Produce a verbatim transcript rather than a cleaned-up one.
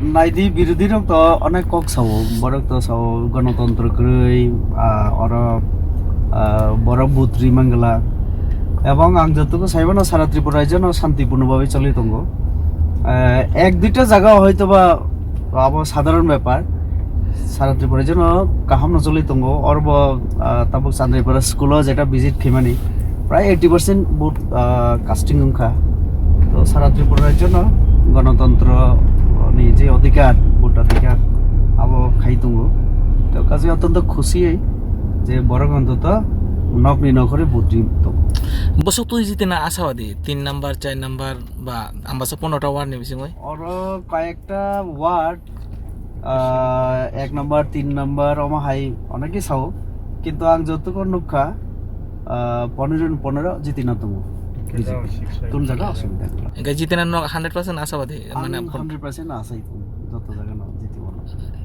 Naidi, birodhi rok to onek kok sao, borok to sao gonotontro kwrwi, ah, oro, ah, borok butri mangla. Ebong ang jotogo saibo no sara Tripura rajyo no santipurno babe choli tongo. Eh, ek duita jaga hoyto ba abo sadharon bepar. Sara Tripura rajyo no kaham no choli tongo. Orbo, ah, tabuk Chandrapara school o jeta visit khimani prai eighty percent vote, ah, casting wngkha. To sara Tripura rajyo no gonotontro ni je odhikar, vote odhikar abo khai tongo. To kaje otonto khusi je borok ontoto nokni nokhore vote ri tongo. Bosok twi jitina asawadi, tin number, char number ba ambasa pondro ta ward ni bisingwi? Oro kayekta ward, ah, ek number, tin number omo hai oneke sao, kintu ang jotogo nukha, ah, pondro ni pondro jitina tongo. Tun jaga osubida wngkha. Hingke jitina no hundred percent asawadi, mane ang hundred percent asai tongo, joto jaga no jiti wano.